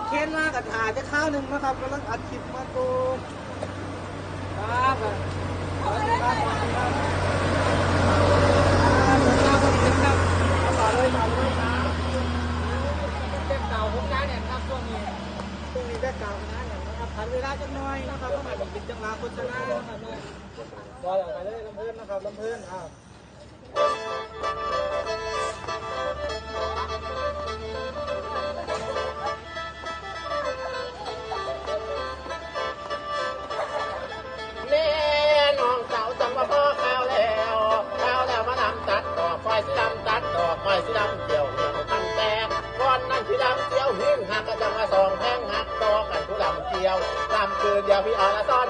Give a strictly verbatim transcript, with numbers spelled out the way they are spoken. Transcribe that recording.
เคนมากับถ่ายจะข้าวหนึ่งนะครับกำลังอัดคลิปมาตูครับสวัสดีครับสวัสดีครับต่อเลยต่อเลยครับเต็มเต่าผมน้าเนี่ยครับช่วงนี้ช่วงนี้ได้เต่านะเนี่ยนะครับผันเวลาจักหน่อยนะครับก็มาเป็นจังหวะโฆษณานะครับเนาะว่าไปเลยลำเพลินนะครับลำเพลินอ่า แม่น้องสาวจำว่าพ่อข้าวแล้วข้าวแล้วมาลำตัดดอกคอยสิลำตัดดอกคอยสิลำเกี่ยวเหนียวตั้งแต่ก้อนนั่นสิลำเสียวหิ้งหักก็จังว่าสองแพงหักต่อกันผู้ลำเกี่ยวลำคืนเดียวพี่อรสอน